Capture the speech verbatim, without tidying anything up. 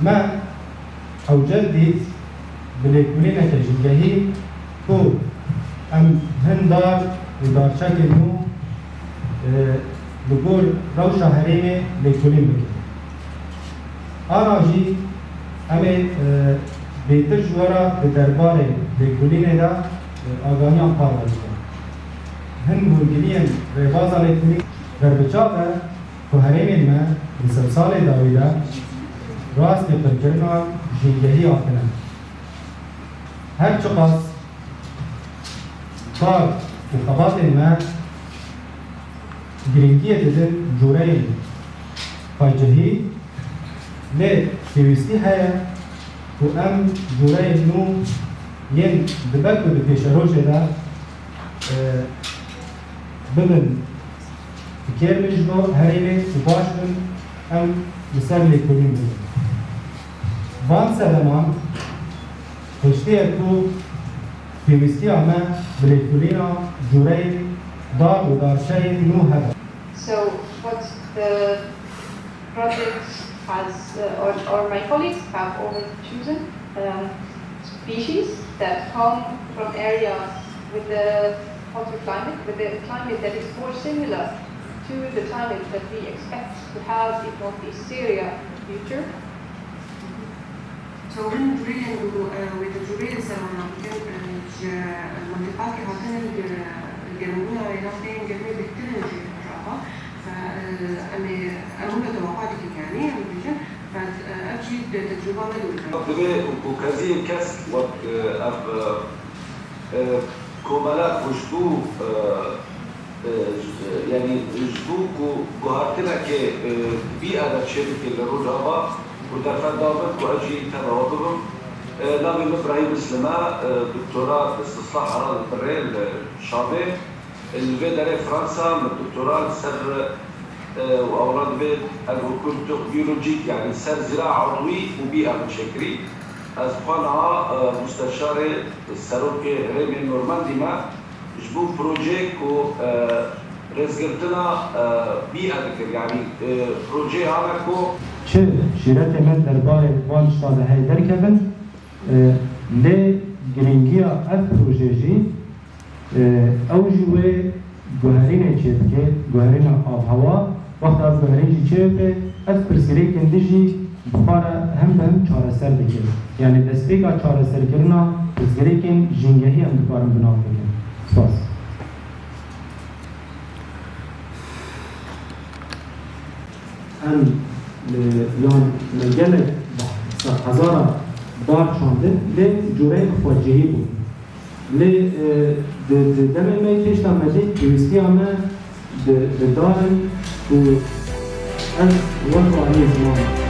Me ewcel dît bi lêkolîneke jîngehî ku em hin dar û darçekên nû, e, li gor rewşa herêmê lêkolîn bikin. Ana jî em ê, e, bêtir ji we re di derbarê lêkolînê de, e, agahiyan parve bikin. Hin hûrgiliyên rêbaza lêkolîn berbiçav e ku herêmên me di sedsalê dawî de rastî qirkirina jîngehî hatine. Her çiqas kar û xebatên me girîngiyê didin cûreyên xwecihî, lê pêwîstî heye ku em cûreyên nû yên dibe ku di pêşerojê de, e, bibin fikêr bin ji bo herêmê û baş bin em li ser lêkolîn bibin. Van sedeman hiştiye ku pêwîstiya me bi lêkolîna cûreyên dar û darçeyên nû hebe. So what the project has, uh, or, or my colleagues have already chosen, um, species that come from areas with the hotter climate, with a climate that is more similar to the climate that we expect to have in Northeast Syria in the future. So, hin cûreyên ku, e, wê tecrûbeyê li ser wan bikin, e, ji, e, mintîqakê hatine li, li germbûna Iraqê yên germê bêhtir in jî Rojava. Fe, e, em ê, em wilo teweqû dikin, yanî, em dibêjin, fe, e, ev jî di tecrûba me de wilo. Divê ku keziyên kesk wek, e, ev, e, e, komela ku ji bo, e, e, ji, yanî ji bo ku guhartinekê, e, bî eve çêbike li Rojava û derfet da min ku ez jî teva we bibim. E, navê min Brahîm Mislim e, e, doktora di Sisla Hera li Birê li Şamê. Li vê derê Fransa min doktora li ser, e, û ewra divê agrikultur biyolojîk, yanî ser zira udwî û bî ev çêkirî. Ez xwe niha, e, musteşarê serokê herêmê Normandî me ji bo projeyê ku, e, rêzgirtina, e, bî ev dikir. Yanî, e, projeyê hane ku çi şîretê me derbarê van tişta de hey derkevin, e, lê girîngiya ev proje jî, e, ew jî wê guherînê çêbike, guherîna avhewa. Wexta ev guherîn jî çêbibe, ev pirsgirêkên din jî bi xwe re hem bi hem çareser dike. Yanî destpêka çareserkirina pirsgirêkên jîngehî em dikarin bi nav bikin. Spas. Em, e, yan me gelek sed hezara dar çandin, lê cûreyên xwecihî bûn. Lê, e, di, di demê me yê pêş de me dît pêwîstiya me bi, bi dar in û ev wek aliyê ziman e.